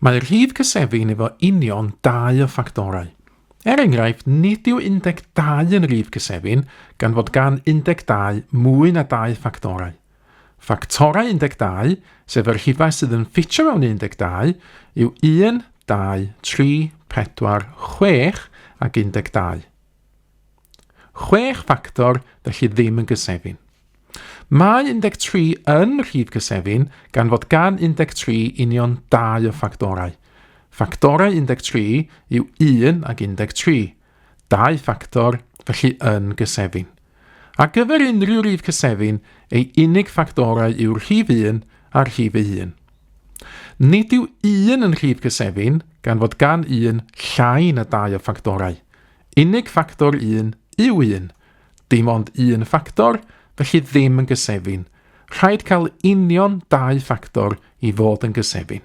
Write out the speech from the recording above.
Mae rhif cysefin efo union dau o ffactorau. Er enghraifft, nid yw 12 yn rhif cysefin gan fod gan 12 mwy na dau ffactorau. Ffactorau 12, sef y rhifau sydd yn ffitio mewn 12, yw 1, 2, 3, 4, 6 ac 12. Chwech ffactor, felly ddim yn gysefin. Mae 13 yn rhif cysefin gan fod gan 13 union dau o ffactorau. Ffactorau 13 yw 1 ac 13. Dau ffactor, felly yn gysefin. Ar gyfer unrhyw rif cysefin, ei unig ffactorau yw'r rhif 1 a'r rhif ei hun. Nid yw 1 yn rhif cysefin gan fod gan 1 llai na dau o ffactorau. Unig ffactor 1 yw 1. Dim ond un ffactor, felly ddim yn gysefin. Rhaid cael union dau ffactor i fod yn gysefin.